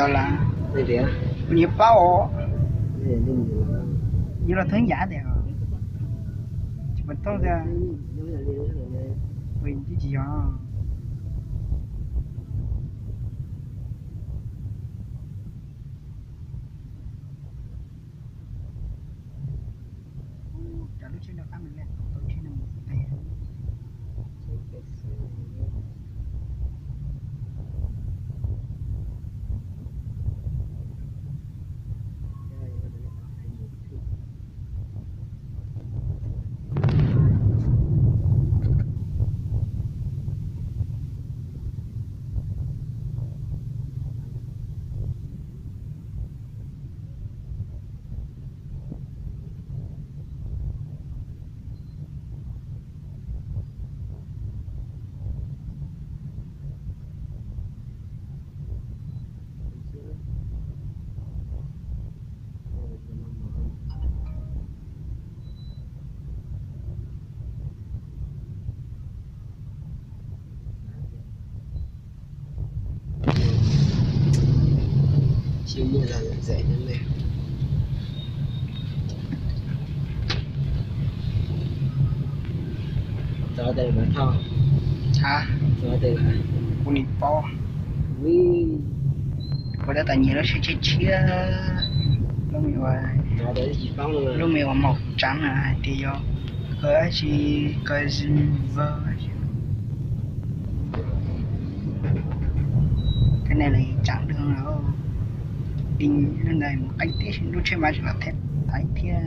Yog lawm, kuv nyiam paub os. Yog los thwb yam tias tsis pom tau tias, twb tsis yog. Cov lub tsheb no qab mus lawm, tau tsheb no mus pem. Tsis muaj zog ntxim li. Txog tes lawm thoj. Ha? Txog tes lawm. Kuv nim paub. Kuv tab tom nyiam lub tsheb tshiab tshiab. Lub me uas, lub me uas mom tsav na hais tias yog koj tsis koj vwg. Tej no tsav dua lawm. Dib lub ntawd mus qeeb tib si, lub tsheb mas tsis los thaiv thiab.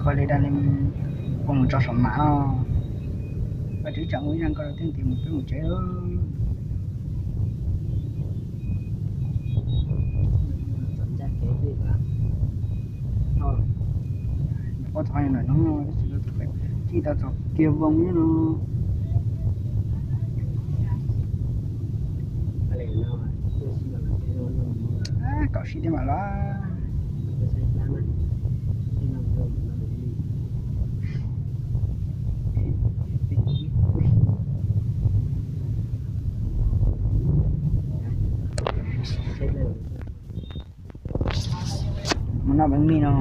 Koj li dag li, koj mus tso saum mas os. Koj tsis tsam ua ib zaj nkauj rau thiab tias mus peb mus tsev. Ua thov no, tsis tau txog kiag voo no. Kaum sib thiab mam los. Mus noj peev mij no.